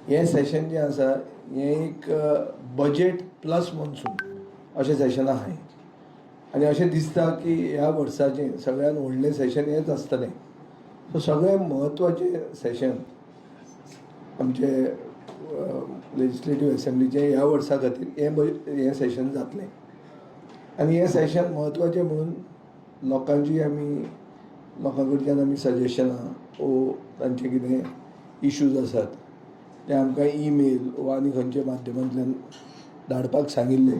हें सेशन जें आसा हें एक बजेट प्लस मॉन्सून अशें सेशन आहा आनी अशें दिसता की ह्या वर्साचें सगळ्यान व्हडलें सेशन हेंच आसतलें. सो सगळें म्हत्वाचें सेशन आमचे लेजिस्लेटीव एसेंब्लीचें ह्या वर्सा खातीर हें सेशन जातलें आनी हें सेशन म्हत्वाचें म्हणून लोकांची आमी लोकां कडच्यान आमी सजेशनां वो तांचे कितें इशूज आसात ते आमकां ईमेल वा आनी खंयच्या माध्यमांतल्यान धाडपाक सांगिल्लें.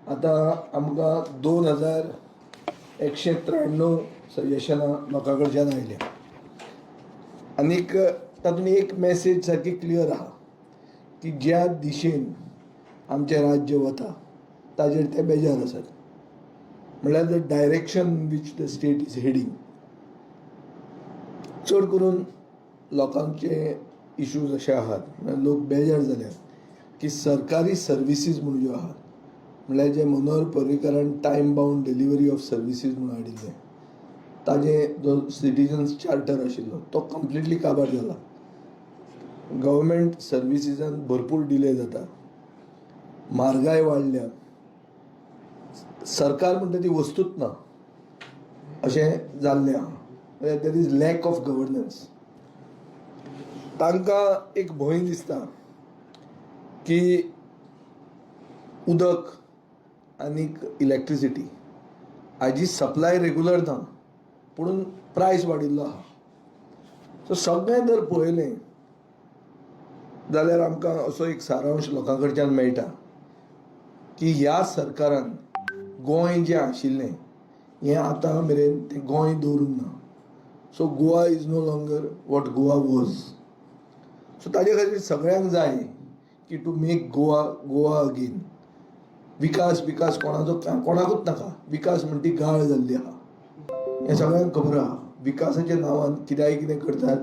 आतां आमकां 2193 सजेशनां लोकां कडच्यान आयल्या आनीक तातूंत एक मॅसेज सारकी क्लियर आहा की ज्या दिशेन आमचें राज्य वता ताजेर ते बेजार आसात. म्हणल्यार the direction which the state is heading. चड करून लोकांचे इशूज अशे आहात, म्हणल्यार लोक बेजार जाल्यात की सरकारी सर्विसीज म्हूण ज्यो आहात, म्हणल्यार जे Manohar पर्रीकारान time bound delivery of services म्हूण हाडिल्लें, ताजे जो सिटीजन्स चार्टर आशिल्लो तो कंप्लिटली काबार जाला. गव्हर्मेंट सर्विसीजान भरपूर डिले जाता, म्हारगाय वाडल्या, सरकार म्हणटा ती वस्तूच ना अशें जाल्लें आहा. म्हणल्यार there is lack of governance. तांकां एक भंय दिसता की उदक आनीक इलेक्ट्रिसिटी हाजी सप्लाय रेगुलर ना, पूण प्रायस वाडिल्लो आहा. सो सगळें जर पळयलें जाल्यार आमकां असो एक सारांश लोकां कडच्यान मेळटा की ह्या सरकारान गोंय जें आशिल्लें हें आतां मेरेन तें गोंय दवरूंक ना. So Goa is no longer what Goa was. So ताजे खातीर सगळ्यांक जाय की to make Goa Goa again. विकास विकास कोणाचो कोणाकूच नाका. विकास म्हण ती गाळ जाल्ली आहा, हें सगळ्यांक खबर आहा. विकासाच्या नांवान कित्याय कितें करतात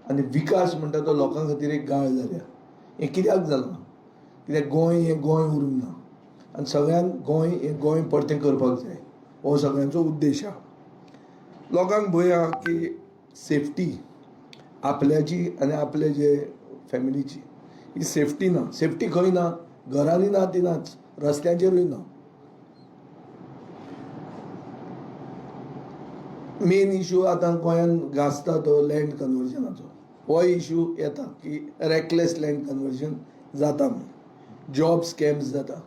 आनी विकास म्हणटा तो लोकां खातीर एक गाळ जाल्या. हें कित्याक जालां? कित्याक गोंय हें गोंय उरूंक ना आनी सगळ्यांक गोंय हें गोंय परतें करपाक जाय, हो सगळ्यांचो उद्देश आहा. लोकांक भंय आहा की सेफ्टी आपल्याची आनी आपले जे फॅमिलीची ही सेफ्टी ना. सेफ्टी खंय ना? घरांनी ना ती नाच, रस्त्यांचेरूय ना. मेन इशू आतां गोंयांत गाजता तो लँड कन्वर्जनाचो. हो इशू येता की रेकलेस लँड कन्वर्जन जाता म्हूण, जॉब स्कॅम्स जाता,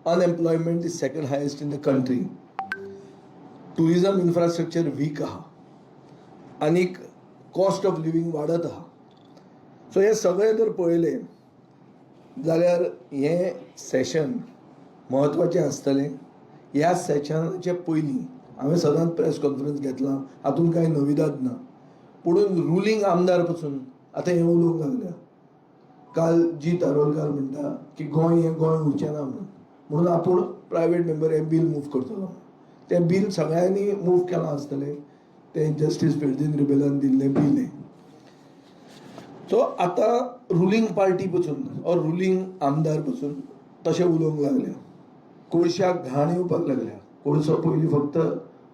unemployment is second highest in the country, tourism infrastructure weak आहा आनीक कॉस्ट ऑफ लिवींग वाडत आहा. सो हें सगळें जर पळयलें जाल्यार हें सेशन म्हत्वाचें आसतलें. ह्या सेशनाचे पयलीं हांवें सदांच प्रेस कॉन्फरन्स घेतलां, हातूंत कांय नविदाद ना. पुणून रुलींग आमदार पसून आतां हें उलोवंक लागल्या. काल जीत आरोलकार म्हणटा की गोंय हें गोंय उरचें ना म्हणून, म्हणून आपूण प्रायवेट मेंबर हें बील मूव करतलो. तें बील सगळ्यांनी मूव केलां आसतलें, तें जस्टीस फेर्दीन रिबेलान दिल्लें बील हें. सो आतां रुलींग पार्टी पसून ऑर रुलींग आमदार पसून तशें उलोवंक लागल्या. कोळशाक घाण येवपाक लागल्या. कोळसो पयलीं फक्त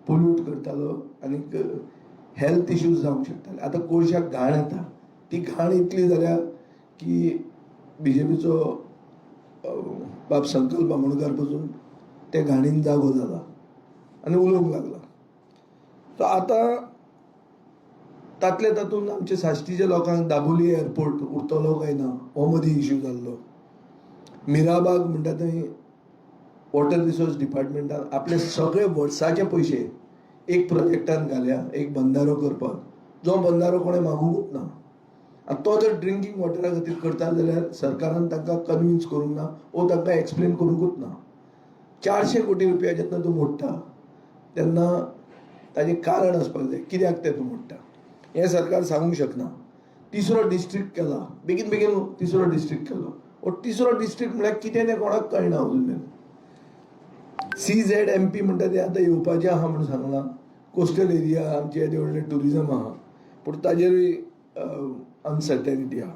पोल्यूट करतालो आनीक हेल्थ इश्यूज जावंक शकताले. आतां कोळशाक घाण येता. ती घाण इतली जाल्या की बीजेपीचो बाब संकल्प आमोणकार पसून ते घाणीन जागो जाला आनी उलोवंक लागला. सो आतां तातले तातूंत आमचे साश्टीच्या लोकांक दाबोली एअरपोर्ट उरतलो काय ना हो मदीं इश्यू जाल्लो. मिराबाग म्हणटा थंय वॉटर रिसोर्स डिपार्टमेंटान आपले सगळे वर्साचे पयशे एक प्रोजेक्टान घाल्या, एक बंदारो करपाक, जो बंदारो कोणें मागूंकूच ना. आनी तो जर ड्रिंकींग वॉटरा खातीर करता जाल्यार सरकारान तांकां कन्विन्स करूंक ना वो तांकां एक्सप्लेन करूंकूच ना. 400 कोटी रुपया जेन्ना तूं मोडटा तेन्ना ताजें कारण आसपाक जाय कित्याक तें तूं मोडटा, हें सरकार सांगूंक शकना. तिसरो डिस्ट्रिक्ट केला, बेगीन बेगीन तिसरो डिस्ट्रिक्ट केलो. हो तिसरो डिस्ट्रिक्ट म्हळ्यार कितें तें कोणाक कळना अजून मेरेन. CZMP म्हणटा तें आतां येवपाचें आहा म्हूण सांगलां. कोस्टल एरिया आमचे येदें व्हडलें ट्युरिजम आहा, पूण ताजेरूय अनसर्टनिटी आहा.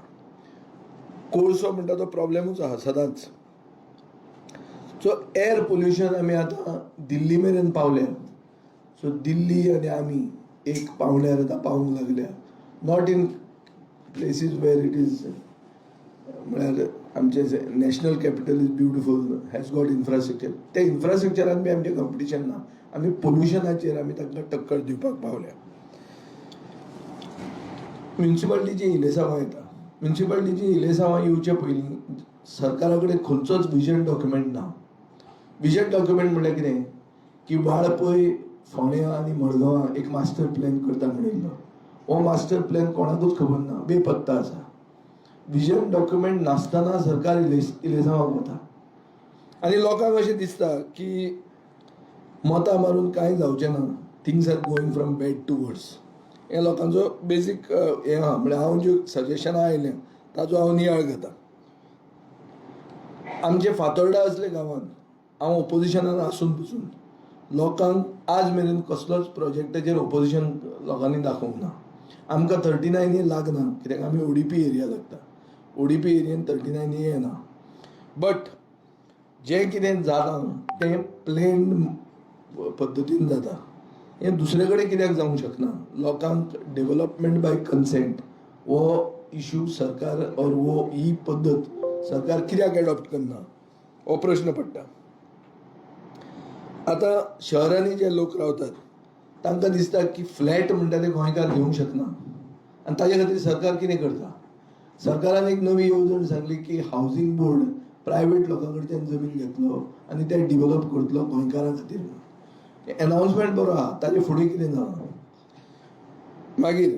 कोळसो म्हणटा तो प्रॉब्लेमूच आहा सदांच. सो एअर पोल्युशन आमी आतां दिल्ली मेरेन पावल्या. सो दिल्ली आनी आमी एक पावण्यार आतां पावूंक लागल्या. Not in places where it is म्हळ्यार आमचें national capital is beautiful, has got infrastructure. त्या इन्फ्रास्ट्रक्चरान बी आमचें कॉम्पिटिशन ना. आमी पोल्युशनाचेर आमी तांकां टक्कर दिवपाक पावल्या. म्युनिसिपालिटीची इलेसांवां येता. म्युनिसिपालिटीची इलेसांवां येवचे पयलीं सरकारा कडेन खंयचोच विजन डॉक्युमेंट ना. विजन डॉक्युमेंट म्हणल्यार कितें की वाळपय, फोंड्या आनी मडगांवां एक मास्टर प्लॅन करता म्हणिल्लो. हो मास्टर प्लॅन कोणाकूच खबर ना, बेपत्ता आसा. विजन डॉक्युमेंट नासतना सरकार इलेसांवाक वता आनी लोकांक अशें दिसता की मतां मारून कांय जावचें ना, things are going from bad to worse. हें लोकांचो बेजीक हें आहा. म्हळ्यार हांव ज्यो सजेशनां आयल्या ताचो हांव नियाळ घेता. आमचे फातोर्डा असले गांवांत हांव ओपोजिशनान आसून पसून लोकांक आज मेरेन कसलोच प्रोजेक्टाचेर ओपोजिशन लोकांनी दाखोवंक ना. आमकां 39A लागना, कित्याक आमी ओडीपी एरिया लागता. ओडीपी एरियेन 39A येना, बट जें कितें जालां तें प्लेन पद्दतीन जाता. हें दुसरे कडेन कित्याक जावंक शकना? लोकांक डेवलपमेंट बाय कन्सेंट हो इशू सरकार ऑर हो ही पद्दत सरकार कित्याक एडॉप्ट करना हो प्रश्न पडटा. आतां शहरांनी जे लोक रावतात तांकां दिसता की फ्लॅट म्हणटा ते गोंयकार घेवंक शकना आनी ताजे खातीर सरकार कितें करता? सरकारान एक नवी येवजण सांगली की हावजींग बोर्ड प्रायवेट लोकां कडच्यान जमीन घेतलो आनी ते डिवेलप करतलो गोंयकारां खातीर. एनावन्समेंट बरो आहा, ताजे फुडें कितें जालां? मागीर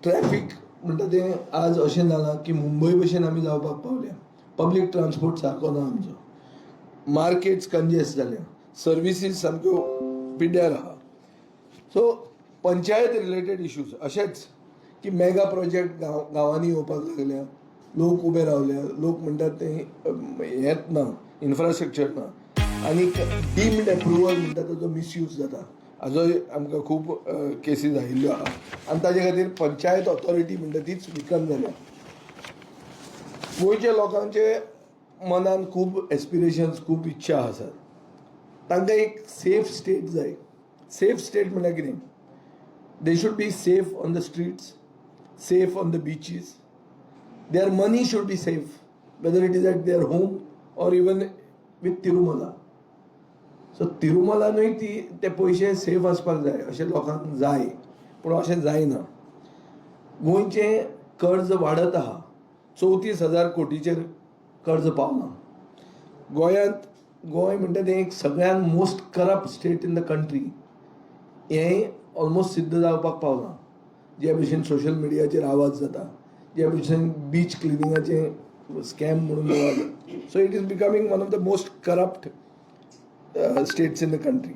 ट्रॅफीक म्हणटा तें आज अशें जालां की मुंबय भशेन आमी जावपाक पावल्या. पब्लीक ट्रान्सपोर्ट सारको ना आमचो, मार्केट्स कंजेस्ट जाल्या, सर्विसीस सामक्यो पिड्ड्यार आहा. सो पंचायत रिलेटेड इश्यूज अशेंच की मेगा प्रोजेक्ट गांवांनी येवपाक लागल्या, लोक उबे रावल्या, लोक म्हणटात ते हेंच ना, इन्फ्रास्ट्रक्चर ना आनी डिम्ड एप्रुवल म्हणटा ताचो मिसयूज जाता. हाजोय आमकां खूब केसीस आयिल्ल्यो आहा आनी ताजे खातीर पंचायत ऑथॉरिटी म्हणटा तीच विकन जाल्या. गोंयच्या लोकांचे मनान खूब एस्पिरेशन्स, खूब इच्छा आसात. तांकां एक सेफ स्टेट जाय. सेफ स्टेट म्हणल्यार कितें? They should be safe on the streets, safe on the beaches. Their money should be safe, whether it is at their home or even with Tirumala. So तिरुमलानूय ती ते पयशे safe आसपाक जाय अशें लोकांक जाय, पूण अशें जायना. गोंयचें कर्ज वाडत आहा. 34,000 कोटीचेर कर्ज पावलां. गोंयांत, गोंय म्हणटा तें एक सगळ्यांत most corrupt state in the country हें ऑलमोस्ट सिद्ध जावपाक पावलां. जे भशेन सोशल मिडियाचेर आवाज जाता, जे भशेन बीच क्लिनिंगाचें स्कॅम म्हणून आवाज, so it is becoming one of the most corrupt states in the country.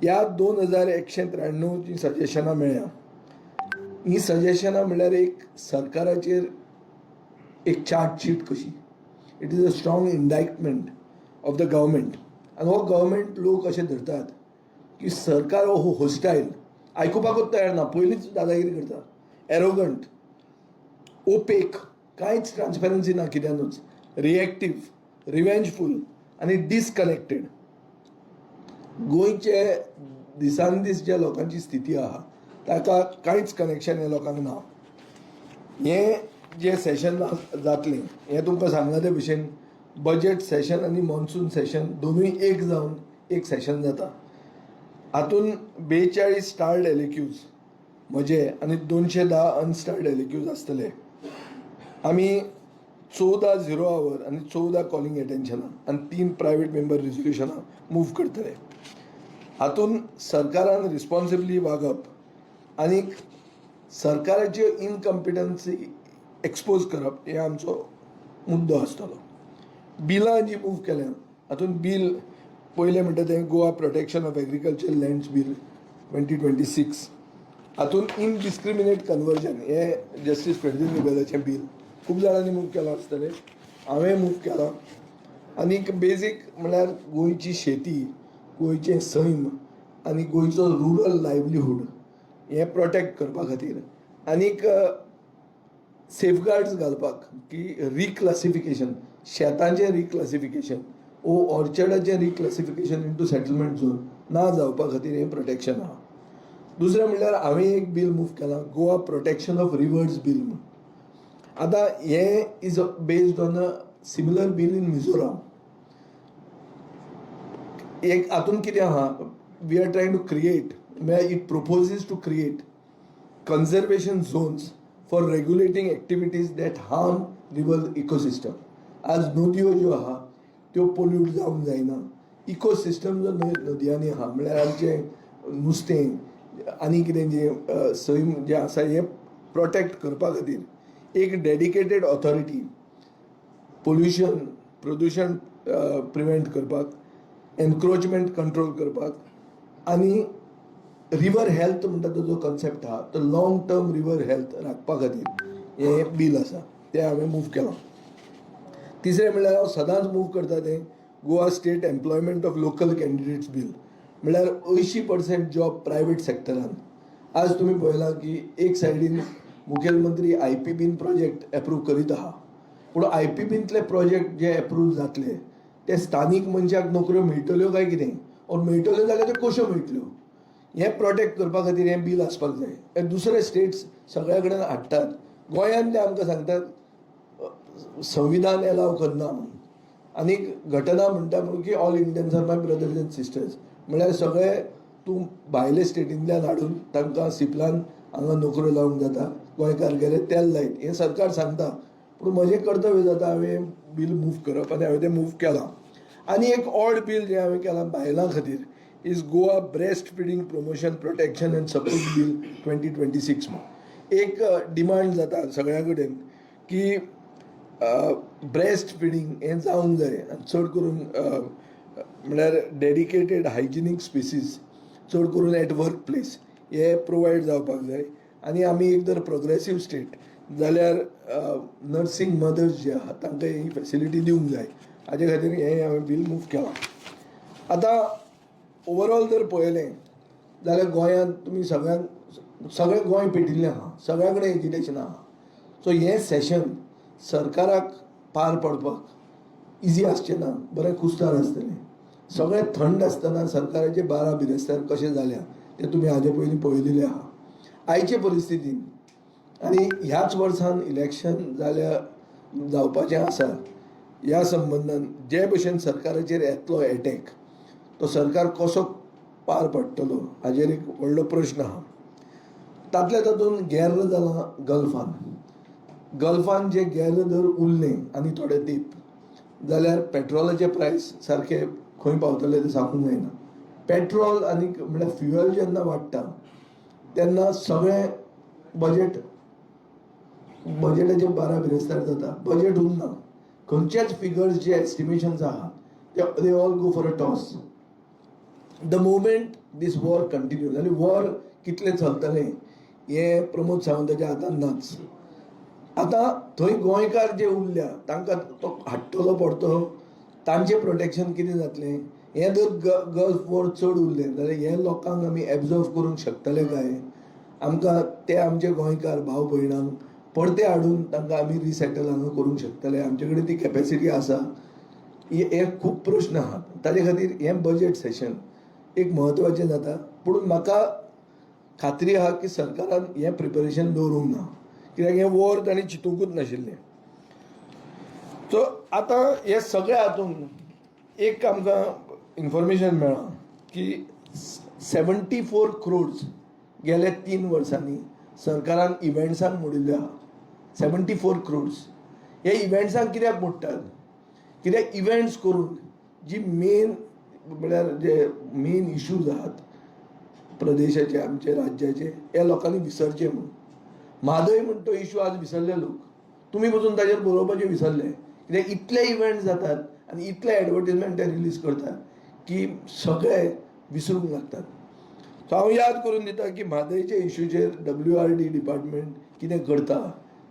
ह्या 2193 जीं सजेशनां मेळ्ळ्या, ही सजेशनां म्हणल्यार एक सरकाराचेर एक चार्जशीट कशी. It is a strong indictment of the government. आनी हो गव्हर्मेंट लोक अशें धरतात की सरकार हो होस्टायल, आयकुपाकूच तयार ना, पयलींच दादागिरी करता, एरोगंट, ओपेक, कांयच ट्रान्सपरन्सी ना कित्यानूच, रिएक्टीव, रिवेंजफूल आनी डिसकनेक्टेड. गोंयचे दिसान दीस ज्या लोकांची स्थिती आहा ताका कांयच कनेक्शन ह्या लोकांक ना. हें जें सेशन जातलें, हें तुमकां सांगलां ते भशेन बजट सेशन आनी मॉन्सून सेशन दोनूय एक जावन एक सेशन जाता. हातून 42 स्टार्ड एलएक्यूज म्हजे आनी 210 अनस्टार्ड एलएक्यूज आसतले. आमी 14 झिरो our आनी 14 कॉलिंग एटेन्शनां आनी तीन प्रायवेट मेंबर रिजोल्युशनां मूव करतले. हातून सरकारान रिस्पॉन्सिबली वागप आनी सरकाराच्यो इनकम्पिटन्सी एक्सपोज करप हे आमचो मुद्दो आसतलो. बिलां जी मूव केल्या, हातून बील पयलें म्हणटा तें Goa Protection of Agriculture Lands Bill 2026. हातून इनडिस्क्रिमिनेट कन्वर्जन हें जस्टीस फेर्दीन रिबेलाचें बील खूब जाणांनी मूव केलां आसतलें, हांवें मूव केलां. आनीक बेजीक म्हणल्यार गोंयची शेती, गोंयचें सैम आनी गोंयचो रुरल लायवलीहूड हें प्रोटेक्ट करपा खातीर आनीक सेफगार्ड्स घालपाक की रिक्लासिफिकेशन, शेतांचें रिक्लासिफिकेशन ओ ऑर्चर्डाचें रिक्लासिफिकेशन इंटू सेटलमेंट झोन ना जावपा खातीर हें प्रोटेक्शन आहा. दुसरें म्हणल्यार हांवें एक बील मूव केलां, Goa Protection of Rivers Bill म्हणून. आतां हें is based on a similar bill in Mizoram. एक हातून कितें आहा, we are trying to create, म्हळ्यार it proposes to create conservation zones for regulating activities that harm river ecosystem. आज नदयो ज्यो आहा त्यो पोल्यूट जावंक जायना. इकोसिस्टम जो नदयांनी आहा, म्हळ्यार आमचें नुस्तें आनी कितें जें सैम जें आसा, हें प्रोटेक्ट करपा खातीर एक डेडिकेटेड ऑथॉरिटी, पोल्युशन, प्रदुशण प्रिवेंट करपाक, एनक्रोचमेंट कंट्रोल करपाक आनी रिवर हेल्थ म्हणटा तो जो कॉन्सेप्ट आहा, तो लाँग टर्म रिवर हेल्थ राखपा खातीर हें बील आसा, तें हांवें मूव केलां. तिसरें म्हणल्यार हांव सदांच मूव करता तें Goa State Employment of Local Candidates Bill. म्हणल्यार 80% जॉब प्रायवेट सेक्टरान. आज तुमी पळयलां की एक सायडीन मुखेलमंत्री आयपीपीन प्रोजेक्ट एप्रूव करीत आहा, पूण आयपीपींतले प्रोजेक्ट जे एप्रूव जातले ते स्थानीक मनशाक नोकऱ्यो मेळटल्यो काय कितें, ओर मेळटल्यो जाल्यार त्यो कश्यो मेळटल्यो, हें प्रोटेक्ट करपा खातीर हें बील आसपाक जाय. हे दुसरे स्टेट्स सगळ्या कडेन हाडटात. गोंयांत ते आमकां सांगतात संविधान एलाव करना म्हणून आनी घटना म्हणटा म्हणून की all Indians are my brothers and sisters. म्हळ्यार सगळे तूं भायले स्टेटींतल्यान हाडून तांकां सिपलान हांगा नोकऱ्यो लावंक जाता, गोंयकार गेले तेल लायत, हें सरकार सांगता. पूण म्हजें कर्तव्य जाता हांवें बील मूव करप आनी हांवें तें मूव केलां. आनी एक ऑड बील जें हांवें केलां बायलां खातीर is Goa Breast Feeding Promotion, Protection and Support Bill 2026. म्हूण एक डिमांड जाता सगळ्या कडेन की ब्रेस्ट फिडींग हें जावंक जाय आनी चड करून म्हळ्यार डेडिकेटेड हायजिनीक स्पेसीस, चड करून एट वर्क प्लेस, हे प्रोवायड जावपाक जाय. आनी आमी एक जर प्रोग्रेसीव स्टेट जाल्यार नर्सींग मदर्स जे आहा तांकां ही फेसिलिटी दिवंक जाय. हाजे खातीर हें हांवें बील मूव केलां. आतां ओवरऑल जर पळयलें जाल्यार गोंयांत तुमी सगळ्यांक, सगळें गोंय पेटिल्लें आहा, सगळ्या कडेन एजिटेशन आहा. सो हें सेशन सरकाराक पार पडपाक इजी आसचें ना, बरें कुस्तार आसतलें. सगळें थंड आसतना सरकाराचे 12 बिरेस्तार कशें जाल्या तें तुमी हाजे पयलीं पळयलेलें आहा. आयचे परिस्थितीन आनी ह्याच वर्सान इलेक्शन जाल्या, जावपाचें आसा, ह्या संबंदान जे भशेन सरकाराचेर येतलो एटॅक, तो सरकार कसो पार पडटलो हाजेर एक व्हडलो प्रश्न आहा. तातल्या तातूंत गेर्र जालां गल्फान. गल्फान जे गेर्र जर उरलें आनी थोडे तेंप जाल्यार पेट्रोलाचे प्रायस सारके खंय पावतले तें सांगूंक जायना. पेट्रोल आनी म्हळ्यार फ्युअल जेन्ना वाडटा तेन्ना सगळें बजेट, बजेटाचे 12 बिरेस्तार जाता, बजेट उरना. खंयचेच फिगर्स जे एस्टिमेशन्स आहा ते they all go for a toss the moment this war continues. आनी वॉर कितलें चलतलें हें प्रमोद सावंताच्या हातान नाच. आतां थंय गोंयकार जे उरल्या तांकां तो हाडटलो पडटलो, तांचें प्रोटेक्शन कितें जातलें, हें जर गल्फ वॉर चड उरलें जाल्यार हे लोकांक आमी एब्जॉर्व करूंक शकतले काय? आमकां ते आमचे गोंयकार भाव भयणांक परते हाडून तांकां आमी रिसेटल हांगा करूंक शकतले? आमचे कडेन ती कॅपेसिटी आसा? हे खूब प्रश्न आहात. ताजे खातीर हें बजेट सेशन एक म्हत्वाचें जाता. पूण म्हाका खात्री आहा की सरकारान हें प्रिपरेशन दवरूंक ना, कित्याक हें वॉर तांणी चिंतुकूच नाशिल्लें. सो आतां हे सगळे हातून एक आमकां इन्फॉर्मेशन मेळ्ळां की 74 क्रोड्स गेले 3 वर्सांनी सरकारान इव्हेंट्सांक मोडिल्ले आहा. 74 क्रोड्स हे इव्हेंट्सांक कित्याक मोडटात? कित्याक इव्हेंट्स करून जी मेन, म्हळ्यार जे मेन इश्यूज आहात प्रदेशाचे, आमचे राज्याचे, हे लोकांनी विसरचे म्हणून. म्हादय म्हण तो इशू आज विसरले लोक. तुमी पसून ताजेर बरोवपाचें विसरले, कित्याक इतले इव्हेंट जातात आनी इतले एडवर्टीजमेंट ते रिलीज करतात की सगळे विसरूंक लागतात. सो हांव याद करून दिता की म्हादयच्या इशूचेर डब्ल्यू आर डी डिपार्टमेंट कितें करता,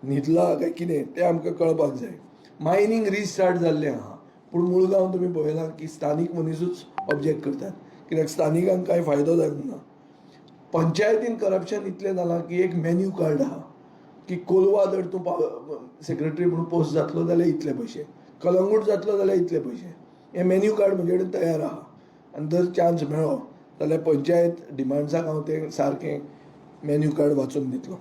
न्हिदला काय कितें, तें आमकां कळपाक जाय. मायनींग रिस्टार्ट जाल्लें आहा, पूण मुळगांव तुमी पळयलां की स्थानीक मनिसूच ऑब्जेक्ट करतात, कित्याक स्थानिकांक कांय फायदो जावंक ना. पंचायतीन करप्शन इतलें जालां की एक मेन्यू कार्ड आहा की कोलवा जर तूं सेक्रेटरी म्हणून पोस्ट जातलो जाल्यार इतले पयशे, कलंगूट जातलो जाल्यार इतले पयशे. हें मेन्यू कार्ड म्हजे कडेन तयार आहा आनी जर चान्स मेळ्ळो जाल्यार पंचायत डिमांड्साक हांव तें सारकें मेन्यू कार्ड वाचून दितलो.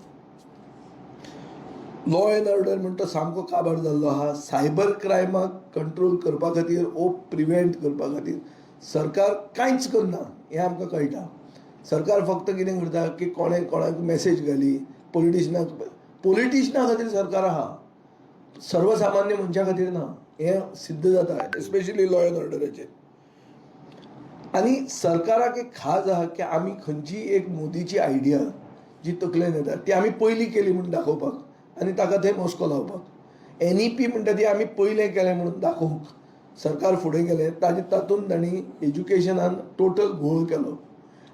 लॉ एंड ऑर्डर म्हणटा सामको काबार जाल्लो आहा. सायबर क्रायमाक कंट्रोल करपा खातीर ओ प्रिवेंट करपा खातीर सरकार कांयच करना हें आमकां कळटा. सरकार फक्त कितें करता की कोणें कोणाक मॅसेज घाली, पॉलिटिशनाक, पॉलिटिशना खातीर सरकार आहा, सर्वसामान्य मनशा खातीर ना, हें सिद्ध जाता, एस्पेशली लॉ एंड ऑर्डराचेर. आनी सरकाराक एक खाज आहा की आमी खंयची एक मोदीची आयडिया जी तकलेन येता ती आमी पयलीं केली म्हूण दाखोवपाक आनी ताका थंय मस्को लावपाक. एनईपी म्हणटा ती आमी पयलें केलें म्हणून दाखोवंक सरकार फुडें गेलें. ताजे तातूंत तांणी एज्युकेशनान टोटल घोळ केलो.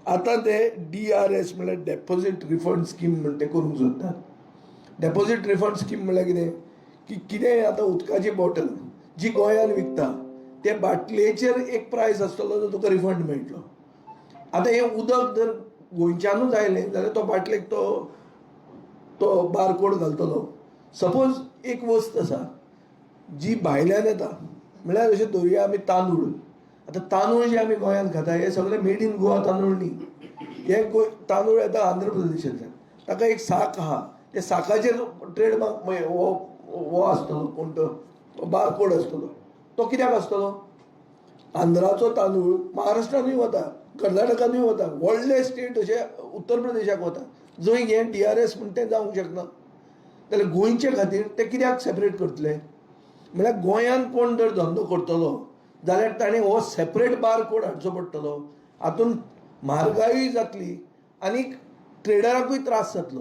आतां ते डीआरएस म्हणल्यार डेपोजीट रिफंड स्कीम म्हण ते करूंक सोदतात. डेपोजीट रिफंड स्कीम म्हणल्यार कितें की कितेंय आतां उदकाची बॉटल जी गोंयान विकता ते बाटलेचेर एक प्रायस आसतलो जो तुका रिफंड मेळटलो. आतां हें उदक जर गोंयच्यानूच आयलें जाल्यार तो बाटलेक तो तो बारकोड घालतलो. सपोज एक वस्त आसा जी भायल्यान येता, म्हणल्यार अशें धरुया आमी तांदूळ. आतां तांदूळ जे आमी गोंयांत खाता हे सगळे मेड इन गोवा तांदूळ न्ही. हे तांदूळ येता आंध्र प्रदेशांतल्यान. ताका एक साक आहा, त्या साकाचेर ट्रेडमार्क हो हो आसतलो, कोण तो बारकोड आसतलो. तो कित्याक आसतलो? आंध्राचो तांदूळ महाराष्ट्रानूय वता, कर्नाटकानूय वता, व्हडले स्टेट अशे उत्तर प्रदेशाक वता, जंय हें डीआरएस म्हण तें जावंक शकना. जाल्यार गोंयचे खातीर ते कित्याक सेपरेट करतले? म्हळ्यार गोंयांत कोण जर धंदो करतलो जाल्यार ताणें हो सेपरेट बार कोड हाडचो पडटलो. हातूंत म्हारगायूय जातली आनी ट्रेडराकूय त्रास जातलो.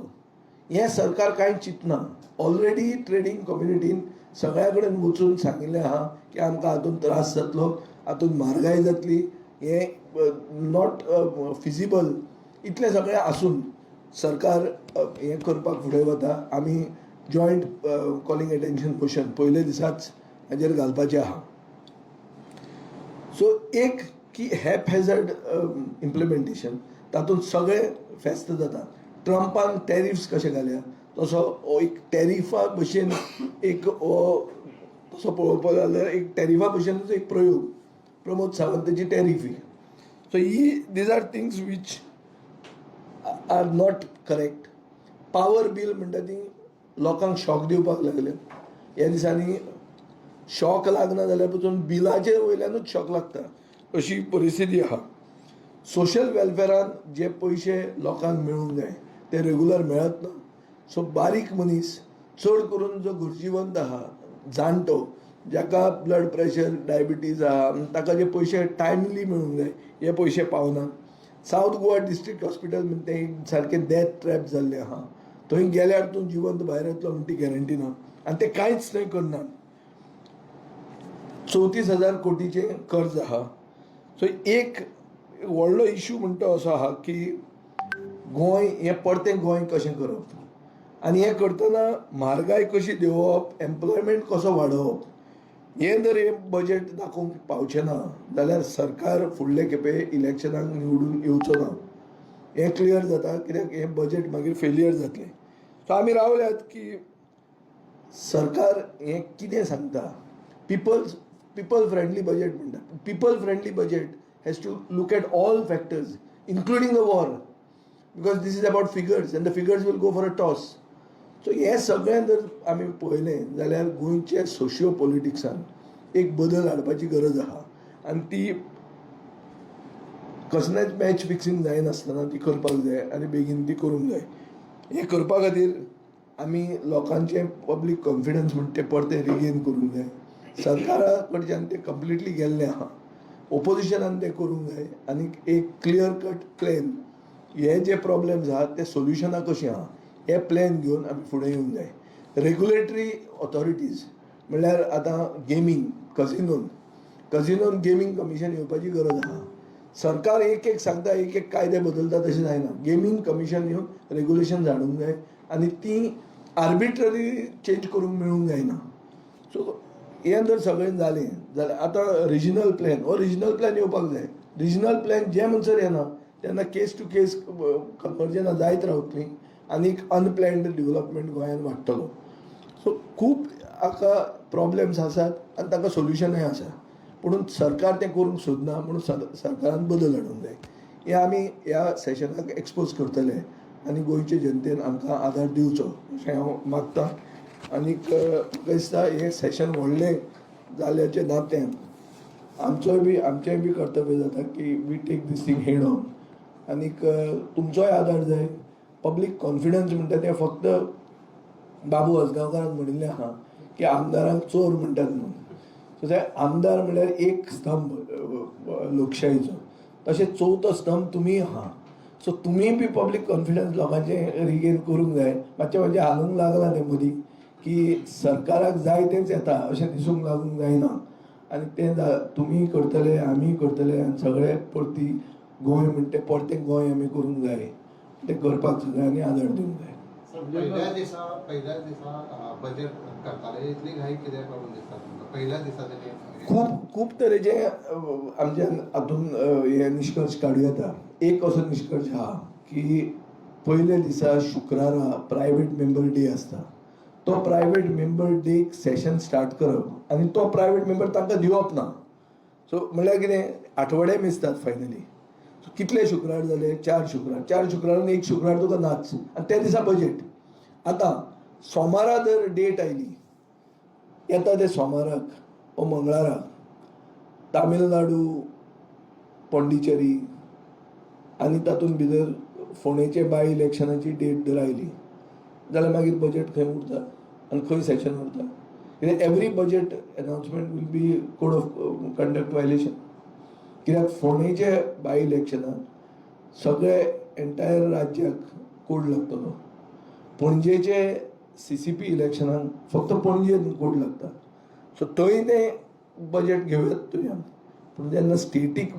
हें सरकार कांय चिंतना. ऑलरेडी ट्रेडींग कम्युनिटीन सगळ्या कडेन वचून सांगिल्लें आहा की आमकां हातूंत त्रास जातलो, हातूंत म्हारगाय जातली, हें not feasible. इतलें सगळें आसून सरकार हें करपाक फुडें वता. आमी जॉयंट कॉलिंग एटेन्शन मोशन पयले दिसाच हाजेर घालपाचें आहा. सो एक की हॅपहॅझर्ड इम्प्लिमेंटेशन, तातूंत सगळें फेस्त जाता. ट्रंपान टॅरिफ्स कशे घाल्या तसो हो एक टॅरिफा भशेन एक हो तसो पळोवपाक जाल्यार एक टॅरिफा भशेनूच एक प्रयोग, प्रमोद सावंताची टॅरिफ ही. सो ही these are things which are not correct. Power bill म्हणटा ती लोकांक शॉक दिवपाक लागले ह्या दिसांनी. शॉक लागना जाल्यार पसून बिलाचे वयल्यानूच शॉक लागता अशी परिस्थिती आहा. सोशल वेलफेरान जे पयशे लोकांक मेळूंक जाय ते रेगुलर मेळत ना. सो बारीक मनीस, चड करून जो गरजेवंत आहा, जाणटो, जाका ब्लड प्रेशर, डायबिटीज आहा, ताका जे पयशे टायमली मेळूंक जाय हे पयशे पावना. सावथ गोवा डिस्ट्रिक्ट हॉस्पिटल म्हणटा तें सारकें डेथ ट्रॅप जाल्लें आहा. थंय गेल्यार तूं जिवंत भायर येतलो म्हण ती गॅरंटी ना आनी ते कांयच थंय करनात. 34,000 कोटीचें कर्ज आहा. सो एक व्हडलो इशू म्हणटा असो आहा की गोंय हें परतें गोंय कशें करप आनी हें करतना म्हारगाय कशी देंवोवप, एम्प्लॉयमेंट कसो वाडोवप, हें जर हें बजेट दाखोवंक पावचें ना जाल्यार सरकार फुडले खेपे इलेक्शनाक निवडून येवचो ना हें क्लियर जाता, कित्याक हें बजेट मागीर फेलियर जातलें. सो आमी रावल्यात की सरकार हें कितें सांगता, पिपल फ्रेंडली बजेट म्हणटा. People friendly budget has to look at all factors, including the war, because this is about figures and the figures will go for a toss. So हें सगळें जर आमी पळयलें जाल्यार गोंयचे सोशियो पॉलिटिक्सान एक बदल हाडपाची गरज आहा आनी ती कसलेंच मॅच फिक्सिंग जायनासतना ती करपाक जाय आनी बेगीन ती करूंक जाय. हें करपा खातीर आमी लोकांचें पब्लीक कॉन्फिडन्स म्हणटा तें परतें रिगेन करूंक जाय. सरकारा कडच्यान तें कंप्लिटली गेल्लें आहा. ओपोजिशनान तें करूंक जाय आनी एक क्लियर कट प्लॅन, हे जे प्रॉब्लेम्स आहात ते सोल्युशनां कशीं आहा हे प्लॅन घेवन आमी फुडें येवंक जाय. रेगुलेटरी ऑथॉरिटीज म्हणल्यार आतां गेमींग, कजिनोन गेमींग कमिशन येवपाची गरज आहा. सरकार एक एक सांगता, एक एक कायदे बदलता, तशें जायना. गेमींग कमिशन येवन रेगुलेशन हाडूंक जाय आनी ती आर्बिट्ररी चेंज करूंक मेळूंक जायना. सो हें जर सगळें जालें जाल्यार आतां रिजनल प्लॅन हो रिजनल प्लॅन येवपाक जाय. रिजनल प्लॅन जे म्हणसर येना तेन्ना केस टू केस कन्वर्जनां जायत रावतलीं आनीक अनप्लॅन्ड डिवलपमेंट गोंयांत वाडटलो. सो खूब हाका प्रॉब्लेम्स आसात आनी ताका सोल्युशनूय आसा, पूण सरकार तें करूंक सोदना म्हणून सरकारान बदल हाडूंक जाय. हें आमी ह्या सेशनाक एक्सपोज करतले आनी गोंयचे जनतेन आमकां आदार दिवचो अशें हांव मागतां. आनीक म्हाका दिसता हें सेशन व्हडलें जाल्याच्या नात्यान आमचोय बी आमचेंय बी कर्तव्य जाता की we take this thing head on. आनीक तुमचोय आदार जाय. पब्लीक कॉन्फिडन्स म्हणटा तें फक्त बाबू आजगांवकारान म्हणिल्लें आहा की आमदारांक चोर म्हणटात म्हणून. सो ते आमदार म्हणल्यार एक स्तंभ लोकशाहीचो, तशें चवथो स्तंभ तुमी आहा. सो तुमी बी पब्लीक कॉन्फिडन्स लोकांचें रिगेन करूंक जाय. मातशें मातशें हालूंक लागलां तें मदीं की सरकाराक जाय तेंच येता अशें दिसूंक लागूंक जायना. आनी तें तुमीय करतले, आमीय करतले आनी सगळे परती गोंय म्हणटा तें परतें गोंय आमी करूंक जाय. तें करपाक सगळ्यांनी आदार दिवंक जाय. पहिल्या दिसा बजेट करताले, इतली घाई कित्याक लागून दिसता तुमकां पहिल्या दिसा तेणी? खूब खूब तरेचे आमच्यान हातून हे निश्कर्श काडूं येता. एक असो निश्कर्श आहा की पयल्या दिसा शुक्रारा प्रायवेट मेंबर डे आसता. तो प्रायवेट मेंबर डेक सेशन स्टार्ट करप आनी तो प्रायवेट मेंबर तांकां दिवप ना. सो म्हणल्यार कितें, आठवडे मेजतात फायनली. सो कितले शुक्रार जाले? चार शुक्रार. चार शुक्रारान एक शुक्रार तुका नाच आनी त्या दिसा बजेट. आतां सोमारा जर डेट आयली, येता ते सोमाराक ओ मंगळाराक तामिळनाडू, पॉंडिचेरी आनी तातूंत भितर फोंडेचे बाय इलेक्शनाची डेट जर आयली जाल्यार मागीर बजेट खंय उरता आनी खंय सेशन उरता? कित्याक every budget announcement will be code of conduct violation. कित्याक फोंडेचे बाय इलेक्शनाक सगळे एंटायर राज्याक कोड लागतलो. पणजेचे सीसीपी इलेक्शनाक फक्त पणजेन कोड लागता. सो थंय तें बजेट घेवयात तुज्यान, पूण जेन्ना स्टेटीक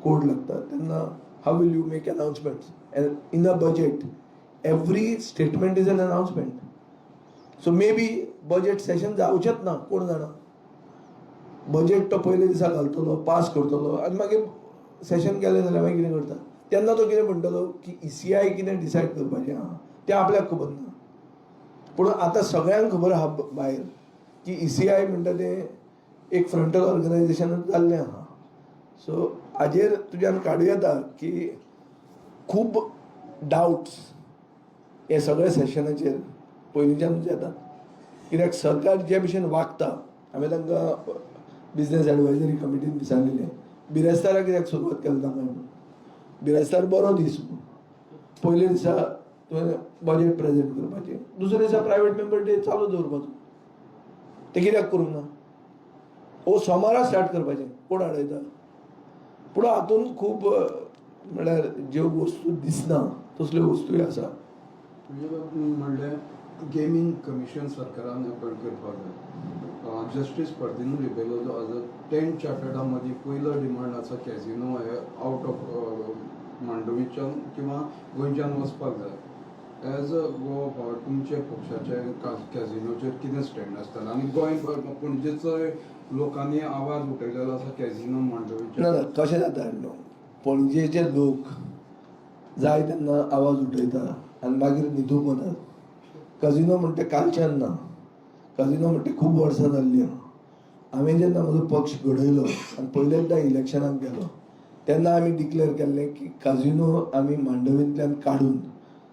कोड लागता तेन्ना how will you make announcements? And in a budget every statement is an announcement. So maybe budget session जावचेंच ना, कोण जाणा. बजेट तो पयले दिसा घालतलो, पास करतलो आनी मागीर सेशन केलें जाल्यार मागीर कितें करता तेन्ना तो कितें म्हणटलो की ईसीआय कितें डिसायड करपाचें आहा तें आपल्याक खबर ना. पूण आतां सगळ्यांक खबर आहा भायर की ईसीआय म्हणटा तें एक फ्रंटल ऑर्गनायझेशनूच जाल्लें आहा. सो हाजेर तुज्यान काडूं येता की खूब डावट्स हे सगळे सेशनाचेर पयलींच्यानूच येतात. कित्याक सरकार जे भशेन वागता, हांवें तांकां बिजनेस एडवायजरी कमिटीन बी सांगिल्लें, बिरेस्तारा कित्याक सुरवात केली ना काय म्हणून. बिरेस्तार बरो दीस म्हणून पयले दिसा तुवें बजेट प्रेजेंट करपाचें, दुसऱ्या दिसा प्रायवेट मेंबर डे चालू दवरपाचो. तें कित्याक करूंक ना? ओ सोमारा स्टार्ट करपाचें, कोण आडयता? पूण हातूंत खूब म्हणल्यार ज्यो वस्तू दिसना तसल्यो वस्तूय आसा. म्हणजे म्हणलें गेमींग कमिशन सरकारान अपॉयंट करपाक जाय. जस्टीस फर्दिनो रिबेलो जो आसा, 10 चार्टर्डा मदीं पयलो डिमांड आसा कॅझिनो हे आउट ऑफ मांडवीच्यान किंवा गोंयच्यान वचपाक जाय. एज अ गोवा फॉरवर्ड तुमच्या पक्षाचे कॅझिनोचेर कितें स्टँड आसतलें आनी गोंय पणजेचो लोकांनी आवाज उठयलेलो आसा कॅझिनो ना. मांडवीचे? ना, कशें जाता न्हू, पणजेचे लोक जाय तेन्ना आवाज उठयता आनी मागीर न्हिदूंक वतात. कजिनो म्हणटा कालच्यान ना, कजिनो म्हणटा खूब वर्सां जाल्लीं आहा. हांवें जेन्ना म्हजो पक्ष घडयलो आनी पयल्यांदा इलेक्शनाक गेलो तेन्ना आमी डिक्लेर केल्लें की काजिनो आमी मांडवींतल्यान काडून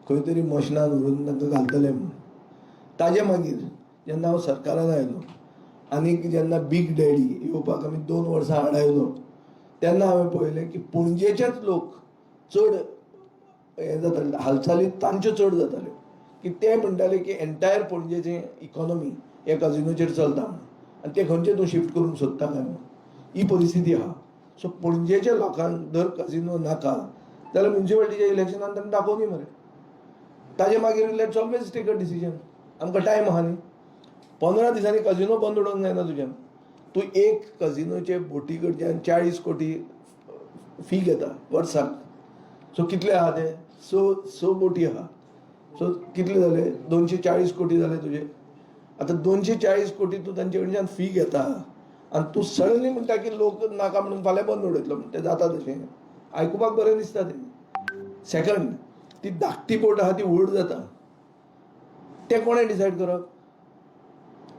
खंय तरी मशणान व्हरून तांकां घालतले म्हणून. ताजे मागीर जेन्ना हांव सरकारान आयलो आनीक जेन्ना बीग डॅडी येवपाक आमी 2 वर्सां आडायलो तेन्ना हांवें पळयलें की पणजेचेच लोक चड हें जाताले, हालचाली तांच्यो चड जाताल्यो की ते म्हणटाले की एंटायर पणजेचें इकॉनॉमी ह्या काजिनोचेर चलता म्हणून आनी ते खंयचे तूं शिफ्ट करूंक सोदता काय म्हणून. ही परिस्थिती आहा. सो पणजेच्या लोकांक जर काजिनो नाका जाल्यार म्युनिसिपालिटीच्या इलेक्शनान तांकां दाखोवनी मरे. ताजे मागीर let's always take a decision. आमकां टायम आहा न्ही. 15 दिसांनी कजिनो बंद उडोवंक जायना तुज्यान. तूं एक कजिनोचे बोटी कडच्यान 40 कोटी फी घेता वर्साक. सो कितले आहा ते? स स बोटी आहा. सो कितले जाले? 240 कोटी जाले तुजे. आतां 240 कोटी तूं तांचे कडच्यान फी घेता आनी तूं सडनली म्हणटा की लोक नाका म्हणून फाल्यां बंद उडयतलो म्हण, तें जाता तशें? आयकुपाक बरें दिसता तें. सेकंड, ती धाकटी बोट आहा ती व्हड जाता, तें कोणें डिसायड करप?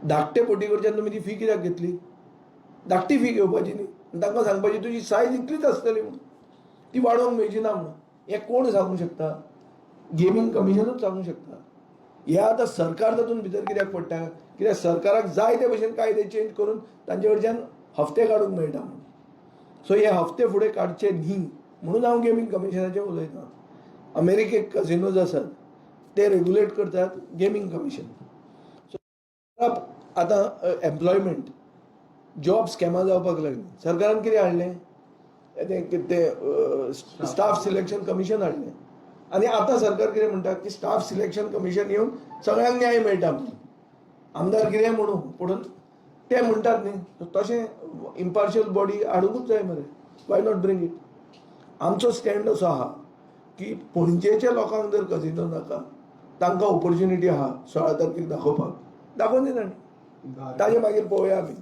धाकटे बोटी कडच्यान तुमी ती फी कित्याक घेतली? धाकटी फी घेवपाची न्ही आनी तांकां सांगपाची तुजी सायज इतलीच आसतली म्हणून, ती वाडोवंक मेळची ना म्हणून. हें कोण सांगूंक शकता? गेमींग कमिशनूच सांगूंक शकता. हे आतां सरकार तातूंत भितर कित्याक पडटा? कित्याक सरकाराक जाय ते भशेन कायदे चेंज करून तांचे कडच्यान हफ्ते काडूंक मेळटा म्हणून. सो हे हफ्ते फुडें काडचे न्ही म्हणून हांव गेमींग कमिशनाचेर उलयतां. अमेरिकेक कजिनोज आसात, ते रेग्युलेट करतात गेमींग कमिशन. सो आतां एम्प्लॉयमेंट, जॉब स्कॅमां जावपाक लागली. सरकारान कितें हाडलें? तें तें स्टाफ सिलेक्शन कमिशन हाडलें. आनी आतां सरकार कितें म्हणटा की स्टाफ सिलेक्शन कमिशन येवन सगळ्यांक न्याय मेळटा म्हणून. आमदार कितेंय म्हणू, पूण ते म्हणटात न्ही, तशें इम्पार्शियल बॉडी हाडुंकूच जाय मरे. Why not bring it? आमचो स्टँड असो आहा की पणजेच्या लोकांक जर कजिनो नाका, तांकां ऑपॉर्च्युनिटी आहा 16 तारखेक दाखोवपाक, दाखोवन दी तांणी, ताजे मागीर पळोवया आमी.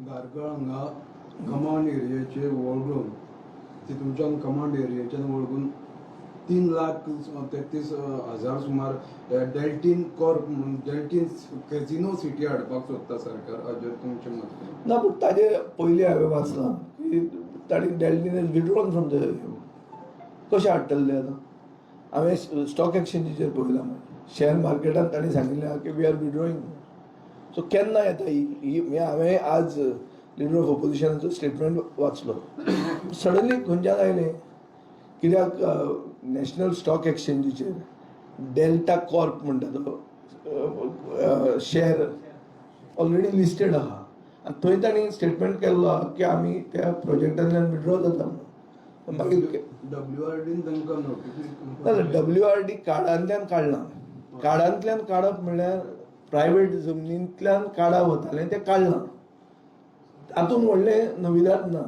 धारगळ हांगा कमांड एरियाचे वळगून, तितूंच्यान कमांड एरियाच्यान वळगून 3,33,000 सुमार डेल्टीन कॉर्प म्हणून डेल्टीन कॅझिनो सिटी हाडपाक सोदता सरकार, हाजेर तुमचें मत कितें? ना, पूण ताजे पयलीं हांवें वाचलां की ताणी Deltin is withdrawn from the. कशें हाडटले ते आतां? हांवें स्टॉक एक्सचेंजीचेर पळयलां, शेअर मार्केटान तांणी सांगिल्लें आहा की we are withdrawing. सो केन्ना येता ही ही म्हणजे हांवें आज लिडर ऑफ ओपोजिशनाचो स्टेटमेंट वाचलो, सडनली खंयच्यान आयलें? कित्याक नॅशनल स्टॉक एक्सचेंजीचेर डेल्टा कॉर्प म्हणटा तो शेअर ऑलरेडी लिस्टेड आहा आनी थंय तांणी स्टेटमेंट केल्लो आहा की आमी त्या प्रोजेक्टांतल्यान विड्रॉ जाता म्हणून. मागीर डब्ल्यू आर डीन तांकां नोटिफिकेशन डब्ल्यू आर डी कार्डांतल्यान काडलां. कार्डांतल्यान काडप म्हणल्यार प्रायवेट जमनींतल्यान काडा वतालें, तें काडलां. तातूंत व्हडलें नविदाद ना.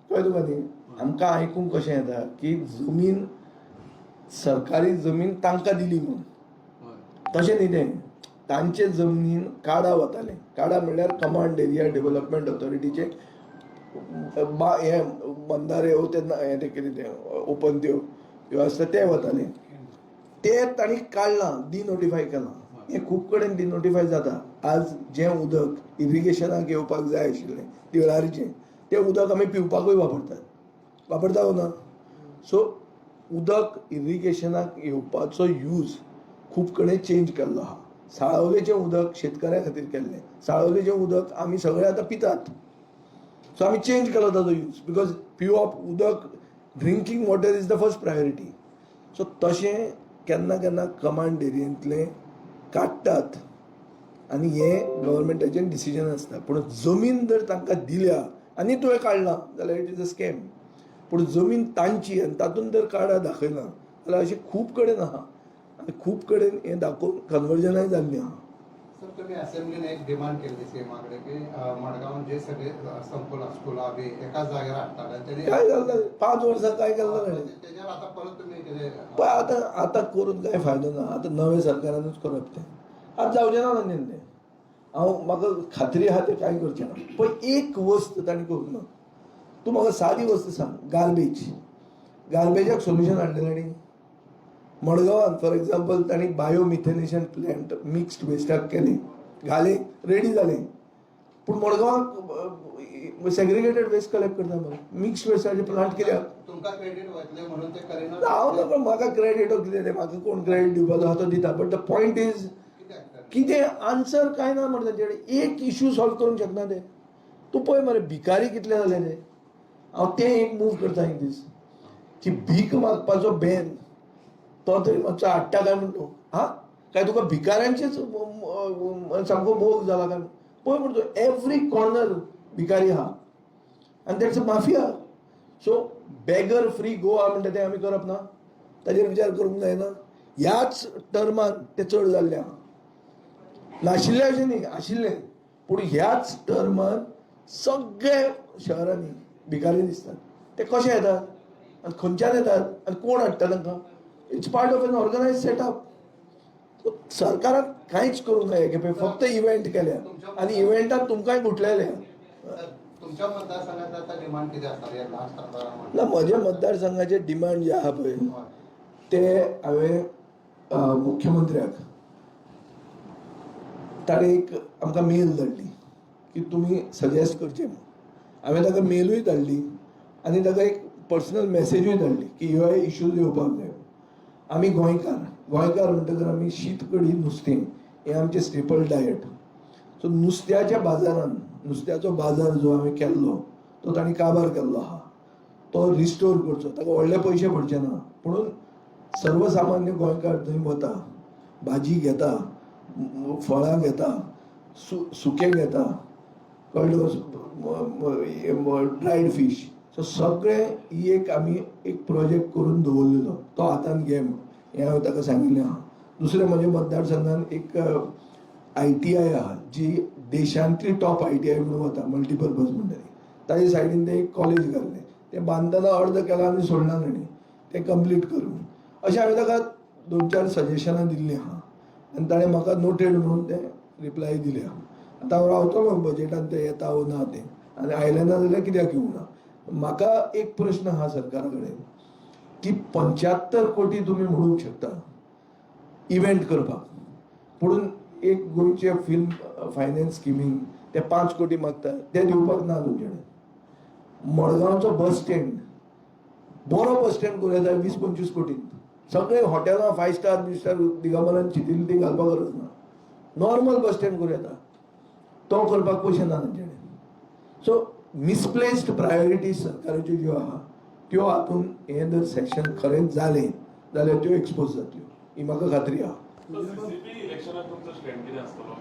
कळ्ळें तुका न्ही? आमकां आयकूंक कशें येता की जमीन, सरकारी जमीन तांकां दिली म्हणून. तशें न्ही तें. तांचे जमनीन काडा वतालें. काडा म्हणल्यार कमांड एरिया डेव्हलपमेंट ऑथॉरिटीचे बा हे बंदारे हो ते, हें तें कितें तें ओपन त्यो ह्यो आसता, ते वताले. ते तांणी काडलां, डिनोटिफाय केलां. हें खूब कडेन डिनोटिफाय जाता. आज जें उदक इरिगेशनाक येवपाक जाय आशिल्लें तिळारीचें, तें उदक आमी पिवपाकूय वापरतात. वापरता वो ना? सो उदक इरिगेशनाक येवपाचो यूज खूब कडेन चेंज केल्लो आहा. साळावलेचें उदक शेतकऱ्या खातीर केल्लें, साळावलेचें उदक आमी सगळे आतां पितात. सो आमी चेंज केलो ताजो यूज, because पिवप उदक, drinking water is the first priority. So तशें केन्ना केन्ना कमांड एरियेंतलें काडटात आनी हें गव्हर्मेंटाचें डिसिजन आसता. पूण जमीन जर तांकां दिल्या आनी तुवें काडलां जाल्यार it is a scam. पूण जमीन तांची आनी तातूंत जर कार्डां दाखयलां जाल्यार अशें खूब कडेन आहा आनी खूब कडेन हें दाखोवन कन्वर्जनाय जाल्लीं आहा. सर, तुम्ही असेंब्लीन एक डिमांड केल्ली सीएमा कडेन की मडगांव जे सगळे संकुलां, स्कुलां बी एकाच जाग्यार हाडटाले तेणी काय जालें? 5 वर्सां काय केल्लें ताणें? तेजेर आतां परत तुमी कितें? पळय, आतां आतां करून कांय फायदो ना. आतां नवें सरकारानूच करप तें. आतां जावचें ना तांच्यान तें. हांव म्हाका खात्री आहा, तें कांय करचें ना. पळय, एक वस्त तांणी करूंक ना. तूं म्हाका सादी वस्त सांग, गार्बेज. गार्बेजाक सोल्युशन हाडलें तांणी? मडगांवान फॉर एग्जाम्पल तांणी बायो मिथेनेशन प्लॅन्ट मिक्स्ड वेस्टाक केलें, घालें, रेडी जालें. पूण मडगांवाक सेग्रिगेटेड वेस्ट कलेक्ट करता मरे. मिक्स्ड वेस्टाचे प्लांट कित्याक? तुमकां क्रेडीट वतलें म्हणून ते करिना. हांव नको, म्हाका क्रेडीट कितें तें. म्हाका कोण क्रेडीट दिवपाचो आहा तो दिता. बट the point is कित्याक? कितें आन्सर कांय ना मरे तांचे कडेन. एक इशू सॉल्व करूंक शकना ते. तूं पळय मरे, भिकारी कितले जाले ते. हांव तें एक मूव करता एक दीस की भीक मागपाचो बॅन तो तरी मातसो हाडटा काय म्हणटो. हा, काय तुका भिकाऱ्यांचेच सामको मोग जाला काय? पळय म्हणतो, एवरी कॉर्नर भिकारी आहा आनी that's a mafia. So beggar free Goa म्हणटा तें आमी करप ना? ताजेर विचार करूंक जायना? ह्याच टर्मान ते चड जाल्ले आहा. नाशिल्ले अशें न्ही, आशिल्ले, पूण ह्याच टर्मान सगळे शहरांनी भिकारी दिसतात. ते कशे येतात आनी खंयच्यान येतात आनी कोण हाडटा तांकां? It's part of an organized setup. सरकारान कांयच करूंक ना हे खेपे. फक्त इव्हेंट केल्या आनी इव्हेंटात तुमकांय गुटलेले. सर, तुमच्या मतदारसंघात आता डिमांड कितें आसता हे लास्ट? ना, म्हज्या मतदारसंघाचे डिमांड जे आहा पळय, ते हांवें मुख्यमंत्र्याक, ताणें एक आमकां मेल धाडली की तुमी सजेस्ट करचे म्हणून. हांवें ताका मेलूय धाडली आनी ताका एक पर्सनल मॅसेजूय धाडली की ह्यो इश्यूज येवपाक जाय. आमी गोंयकार. गोंयकार म्हणटकर आमी शीत, कडी, नुस्तें. हें आमचें स्टेपल डायट. सो नुस्त्याच्या बाजारान, नुस्त्याचो बाजार जो हांवें केल्लो तो तांणी काबार केल्लो आहा, तो रिस्टोर करचो. ताका व्हडले पयशे पडचे ना, पुणून सर्वसामान्य गोंयकार थंय वता, भाजी घेता, फळां घेता, सुकें घेता, कळ्ळें, ड्रायड फीश. सो सगळें ही एक आमी एक प्रोजेक्ट करून दवरलेलो, तो हातान घे म्हूण हें हांवें ताका सांगिल्लें आहा. दुसरें, म्हज्या मतदारसंघान एक आयटीआय आहा, जी देशांतली टॉप आयटीआय म्हणून वता, मल्टिपर्पज म्हणटा ती. ताजे सायडीन ते एक कॉलेज घाल्लें, तें बांदतना अर्द केलां आनी सोडलां ताणें, तें कंप्लीट करूं अशें हांवें ताका दोन चार सजेशनां दिल्लीं आहा आनी ताणें म्हाका नोटेड म्हणून तें रिप्लाय दिलें आहा. आतां हांव रावतलो बजेटान तें येता वो ना तें, आनी आयलें ना जाल्यार कित्याक येवंक ना. म्हाका एक प्रश्न आहा सरकारा कडेन की 75 कोटी तुमी म्हणूंक शकता इव्हेंट करपाक, पुणून एक गोंयचे फिल्म फायनान्स स्किमीन ते 5 कोटी मागता, ते दिवपाक ना तुमचे कडेन. मडगांवचो बस स्टँड, बरो बस स्टँड करूं येता 20-25 कोटीन. सगळे हॉटेलां फायव स्टार बी स्टार दिगंबरान चितिल्ली ती घालपाक गरज ना, नॉर्मल बस स्टँड करूं येता, तो करपाक पयशे ना तांचे कडेन. सो मिसप्लेस्ड प्रायोरिटीज सरकाराच्यो ज्यो आहा त्यो हातून हें जर सेशन खरेंच जालें जाल्यार त्यो एक्सपोज जातल्यो, ही म्हाका खात्री आहा. सो सीसीपी इलेक्शनाक तुमचो स्टँड कितें आसतलो?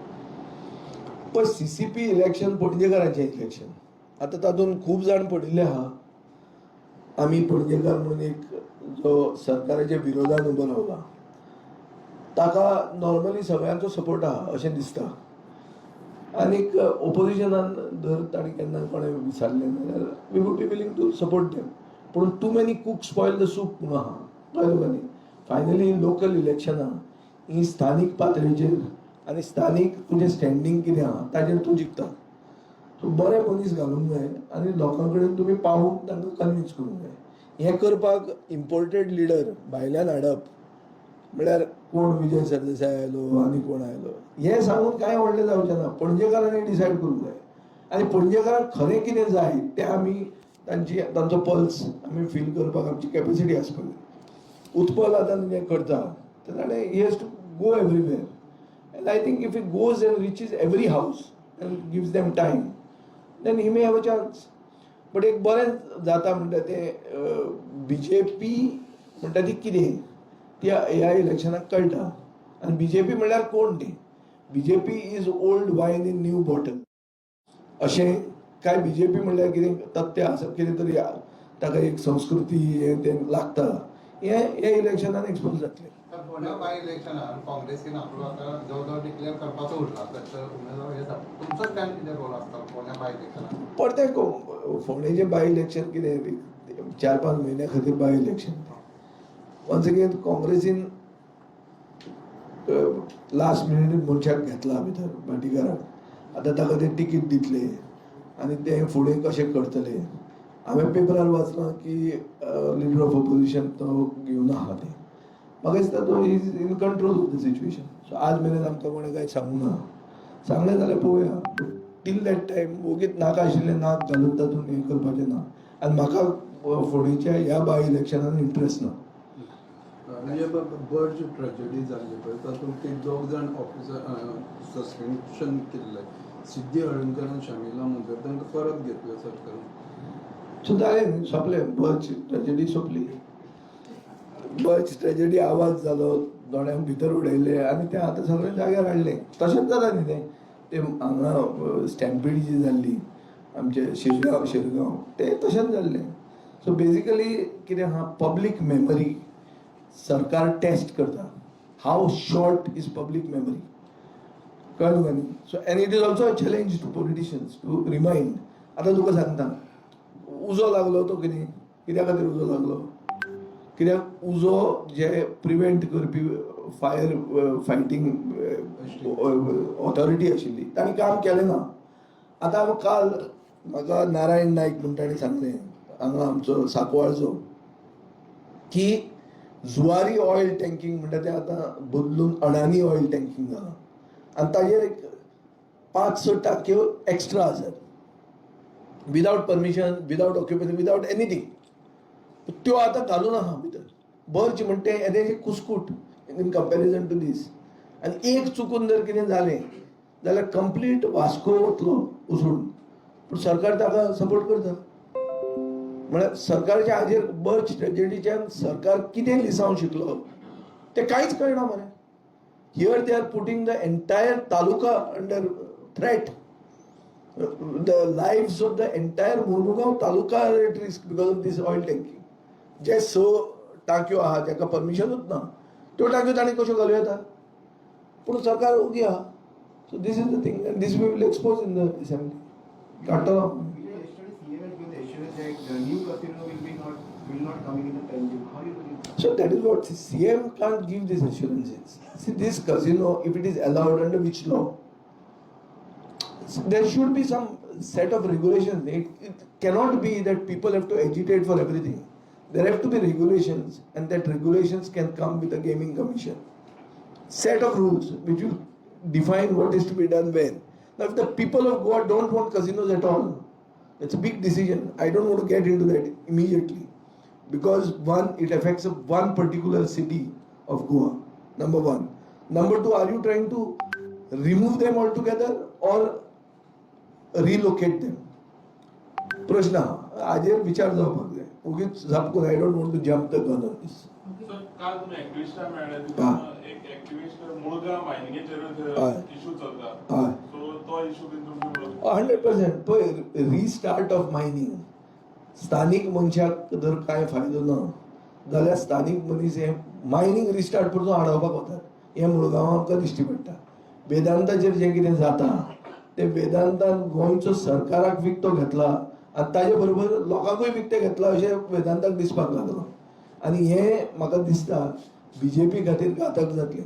पण सीसीपी इलेक्शन पणजेकारांचें इलेक्शन. आतां तातूंत खूब जाण पडिल्ले आहा. आमी पणजेकार म्हणून एक जो सरकाराच्या विरोधान उबो रावला ताका नॉर्मली सगळ्यांचो सपोर्ट आहा अशें दिसता. आनीक ओपोजिशनान जर ताणें केन्ना कोणें विचारलें जाल्यार we would be willing to support them. पूण too many cook spoil the soup म्हणून आहा, कळ्ळें तुका न्ही? फायनली लोकल इलेक्शनां ही स्थानीक पातळेचेर आनी स्थानीक तुजें स्टँडींग कितें आहा ताजेर तूं जिखता. सो बरे मनीस घालूंक जाय आनी लोकां कडेन तुमी पावून तांकां कन्विन्स करूंक जाय. हें करपाक इम्पोर्टेड लिडर भायल्यान हाडप म्हळ्यार कोण विजय सरदेसाय आयलो आनी कोण आयलो हें सांगून कांय व्हडलें जावचें ना. पणजेकारांनी डिसायड करूंक जाय आनी पणजेकारांक खरें कितें जाय तें आमी तांची तांचो पल्स आमी फील करपाक आमची कॅपेसिटी आसपाक जाय. उत्पल आतां जें करता तें ताणें, he has to go everywhere, and I think if he goes and reaches every house and gives them time, then he may have a chance. But एक बरें जाता म्हणटा तें, बीजेपी म्हणटा ती कितें ती ह्या इलेक्शनाक कळटा. आनी बीजेपी म्हणल्यार कोण ती? BJP is old wine in new bottle अशें काय बीजेपी म्हणल्यार कितें तथ्य आसा, कितें तरी ताका एक संस्कृती हें तें लागता, हें ह्या इलेक्शनान एक्सपोज जातलें. तर फोंड्या बाय इलेक्शनान काँग्रेसीन आपलो आतां जवळ जवळ डिक्लेअर करपाचो उरला, तर उमेदवार हे जाता, तुमचो स्टँड कितें रोल आसतलो फोंड्या बाय इलेक्शनान? परतें फोंडेचें बाय इलेक्शन कितें 4-5 म्हयन्या खातीर बाय इलेक्शन. वन्स अगेन काँग्रेसीन लास्ट मिनिटीन मनशाक घेतला भितर, भाटीकाराक. आतां ताका ते तिकीट दितले आनी ते फुडें कशें करतले? हांवें पेपरार वाचलां की लिडर ऑफ ऑपोजिशन तो घेवन आहा तें. म्हाका दिसता तो is in control of the situation. So आज मेरेन आमकां कोणें कांय सांगूंक ना. सांगलें जाल्यार पळोवया. टील that time वोगीत नाका आशिल्लें नाक घालून तातूंत हें करपाचें ना आनी म्हाका फोंडेच्या ह्या बाय इलेक्शनान इंट्रस्ट ना. म्हणजे बर्ज ट्रेजेडी जाल्ली पळय, तातूंत ते दोग जाण ऑफिसर सस्पेन्शन केल्ले, सिद्धी हळर्णकर आनी शमिला मुंदर, तांकां परत घेतले सरकारान. सो जालें न्ही, सोंपलें. बर्च ट्रेजेडी सोंपली. बर्च ट्रेजेडी आवाज जालो, दोण्यांक भितर उडयले आनी तें आतां सगळें जाग्यार हाडलें. तशेंच जाता न्ही तें. तें हांगा स्टॅम्पीड जी जाल्ली आमचे शिरगांव शिरगांव, तें तशेंच जाल्लें. सो बेजिकली कितें आहा, पब्लीक मेमरी सरकार टेस्ट करता, how short is public memory, कळ्ळें तुका न्ही? So and it is also a challenge to politicians to remind. आतां तुका सांगता, उजो लागलो तो कितें, कित्या खातीर उजो लागलो? कित्याक उजो जे प्रिवेंट करपी फायर फायटींग ऑथॉरिटी आशिल्ली तांणी काम केलें ना. आतां हांव काल म्हाका नारायण नायक म्हूण ताणें सांगलें, हांगा आमचो सांकवाळचो, की जुवारी ऑयल टँकींग म्हणटा तें आतां बदलून अडानी ऑयल टँकींग जालां आनी ताजेर एक पांच स टाकयो एक्स्ट्रा आसात, without permission, without occupancy, without anything. त्यो आतां घालून आहा भितर. बर्च म्हणटे येदें कुस्कूट in comparison to these. आनी एक चुकून जर कितें जालें जाल्यार कंप्लीट वास्को वतलो उसळून. पूण सरकार ताका सपोर्ट करता. म्हळ्यार सरकारच्या हाजेर बर्च ट्रेजेडीच्यान सरकार कितें लिसांव शिकलो तें कांयच कळना मरे. Here they are putting the entire taluka under threat. The lives of the entire Mormugao taluka are at risk because of this oil tanking. जे स टांक्यो आहा जाका परमिशनूच ना त्यो टांक्यो तांणी कश्यो घालूं येता? पूण सरकार ओगी आहा. So this is the thing and this we will expose in the assembly. काडटलो. Yesterday, CM has given the assurance that the new casino will not coming in the Panjim. How you look at So that is what CM can't give these assurances. See, this casino, if it is allowed, under which law? There should be some set of regulations. It cannot be that people have to agitate for everything. There have to be regulations, and that regulations can come with a gaming commission. Set of rules which will define what is to be done where. Now, if the people of Goa don't want casinos at all, it's a big decision. I don't want to get into that immediately. Because one, it affects one particular city of Goa, number one. Number two, are you trying to remove them altogether or relocate them? प्रश्न आहा. हाजेर विचार जावपाक जाय. ओगीच झापकून I don't want to jump the gun on this. Sir, काल तुम्ही ऍक्टिव्हिस्टा मेळ्ळे. तितून एक ऍक्टिव्हिस्ट मुळगांव मायनिंगेचेर इशू चलता. सो तो इशू बीन तुमचे 100%. पळय, रिस्टार्ट ऑफ मायनींग, स्थानीक मनशाक जर कांय फायदो ना जाल्यार स्थानीक मनीस हे मायनींग रिस्टार्ट परतून आडावपाक वतात हें मुळगांवां आमकां दिश्टी पडटा. वेदांताचेर जें कितें जाता तें वेदांतान गोंयचो सरकाराक विकतो घेतला आनी ताजे बरोबर लोकांकूय विकतें घेतला अशें वेदांताक दिसपाक लागलां. आनी हें म्हाका दिसता बीजेपी खातीर घातक जातलें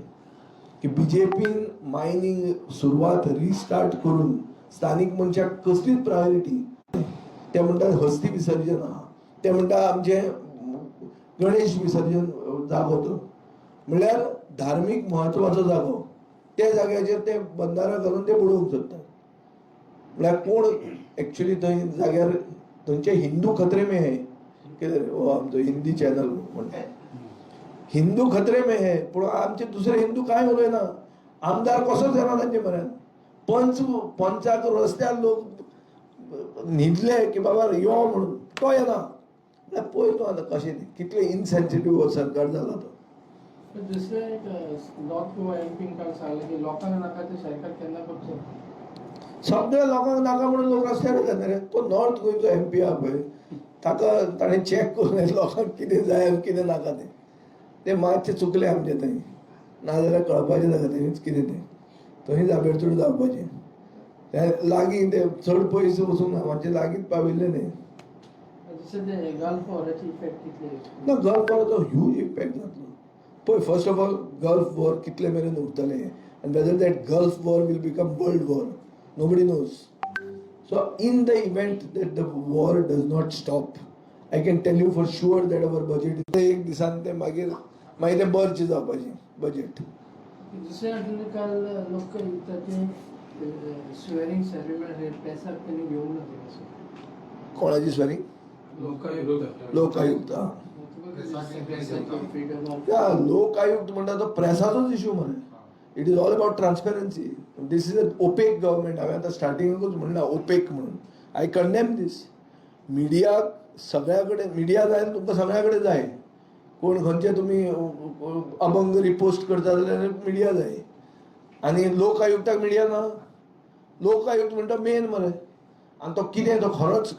की बीजेपीन मायनींग सुरवात रिस्टार्ट करून स्थानीक मनशाक कसलीच प्रायोरिटी. ते म्हणटात हस्ती विसर्जन आहा, ते म्हणटा आमचें गणेश विसर्जन जागो, तो म्हणल्यार धार्मीक म्हत्वाचो जागो, त्या जाग्याचेर ते बंदारा घालून ते बुडोवंक सोदतात. म्हळ्यार कोण एक्चुली थंय जाग्यार थंयचे हिंदू खतरे में है. कितें रे, हो आमचो हिंदी चॅनल म्हणटा हिंदू खतरे में है, पूण आमचे दुसरे हिंदू कांय उलयना. आमदार कसोच येना तांचे म्हऱ्यान. पंच, पंचाक रस्त्यार लोक न्हिदले की बाबा यो म्हणून, तो येना. म्हळ्यार पळय तूं आतां कशें तें, कितलें इनसेन्सिटीव हो सरकार जाला तो. दुसरें एक, नॉर्थ गोवा एमपीन काल सांगलें की लोकांक नाका ते सरकार केन्ना करूंक शकता. सगळ्या लोकांक नाका म्हणून लोक रस्त्यार वतात रे. तो नॉर्थ गोंयचो एमपी आहा पळय, ताका ताणें चॅक करूंक लोकांक कितें जाय आनी कितें नाका तें. ते मातशें चुकलें आमचें थंय, नाजाल्यार कळपाचें ताका थंयच कितें तें. थंयच आबेरतोड जावपाचें. ते लागीं, ते चड पयस वचूंक ना, मातशें लागींच पाविल्लें तें. दुसरें ते गल्फ वॉराची इफेक्ट कितले? ना, गल्फ वॉराचो ह्यूज इम्पॅक्ट जातलो. पळय, first of all Gulf war कितले मेरेन उरतले आनी whether that Gulf war will become world war, nobody knows. So in the event that the war does not stop, I can tell you for sure that our budget एक दिसान ते मागीर मागीर ते बर्च जावपाचें बजेट. दुसरें आशिल्लें, काल लोक युक्ताचें स्वेरिंग सेरेमनी प्रेसाक तेणी घेवंक ना ते. कोणाची स्वेरिंग? लोकायुक्त. लोकायुक्त, हा. फ्रीडम ऑफ त्या लोकायुक्त म्हणटा तो प्रेसाचोच इशू मरे. It is all about transparency. This is an opaque government. हांवें आतां स्टार्टिंगाकूच म्हणलां ओपेक म्हणून. I condemn this. मिडियाक सगळ्या कडेन मिडिया जाय, तुमकां सगळ्या कडेन जाय. कोण खंयचे तुमी अभंग रिपोस्ट करता जाल्यार मिडिया जाय आनी लोक आयुक्ताक मिडिया ना. लोक आयुक्त म्हणटा मेन मरे. आनी तो कितें, तो खरोच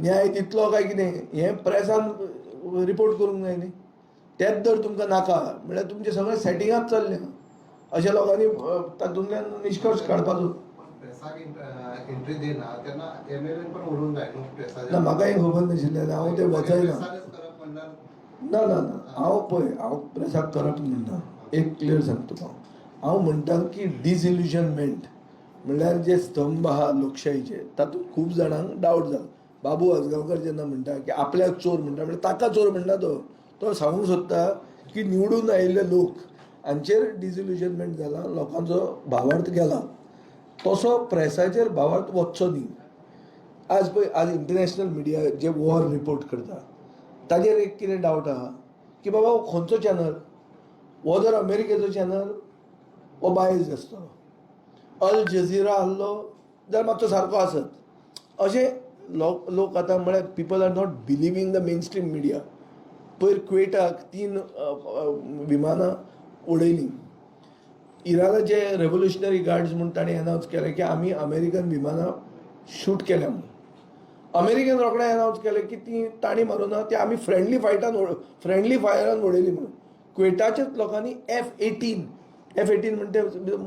न्याय दितलो काय कितें हें प्रेसान रिपोर्ट करूंक जाय न्ही. तेच जर तुमकां नाका म्हणल्यार तुमचें सगळें सेटिंगाच चल्लें अशें लोकांनी तातूंतल्यान निश्कर्श काडपाचो. पण प्रेसाक एंट्री दिना तेन्ना एमएलएन पण उलोवंक जाय न्हू प्रेसाच्या. ना, म्हाका एक खबर नाशिल्लें, हांव तें वचयना. प्रेसानच करप म्हणल्यार ना ना ना, हांव पळय, हांव प्रेसाक करप म्हणना. एक क्लियर सांगता तुका हांव. हांव म्हणटा की डिसइल्युजनमेंट म्हणल्यार जे स्तंभ आहा लोकशाहीचे तातूंत खूब जाणांक डावट जाला. बाबू आजगांवकर जेन्ना म्हणटा की आपल्याक चोर म्हणटा, म्हणल्यार ताका चोर म्हणटा तो. तो सांगूंक सोदता की निवडून आयिल्ले लोक हांचेर डिसइल्युजनमेंट जाला, लोकांचो भावार्थ गेला. तसो प्रेसाचेर भावार्थ वचचो न्ही. आज पळय, आज इंटरनॅशनल मिडिया जे वॉर रिपोर्ट करता ताजेर एक कितें डावट आहा की बाबा हो खंयचो चॅनल, हो जर अमेरिकेचो चॅनल हो बायज आसतलो. अल जझिरा आहलो जाल्यार मातसो सारको आसत अशें लोक लोक आतां म्हळ्यार people are not believing the mainstream media. पयर कुवेटाक तीन विमानां उडयलीं. इराणाचे रेव्होल्युशनरी गार्ड्स म्हूण ताणें अनावन्स केलें की आमी अमेरिकन विमानां शूट केल्या म्हणून. अमेरिकेन रोखडें अनावन्स केलें की ती तांणी मारूं ना, ती आमी फ्रेंडली फायरान उडयली म्हणून. कुवेटाच्याच लोकांनी F-18, F-18 म्हणटे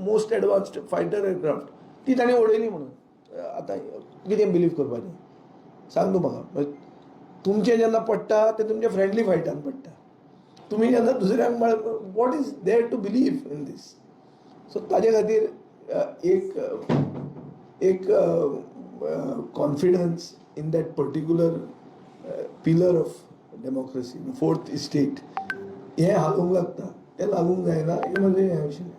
most advanced fighter aircraft, ती तांणी उडयली म्हणून. आतां कितें बिलीव करपाचें, सांग तूं म्हाका. तुमचें जेन्ना पडटा तें तुमच्या फ्रेंडली फायटान पडटा. तुमी जेन्ना दुसऱ्यांक, what is there to believe in this? So ताजे खातीर एक एक confidence in that particular pillar of democracy, fourth estate, हें हालूंक लागता, तें लागूंक जायना, हें म्हजें हें आशिल्लें.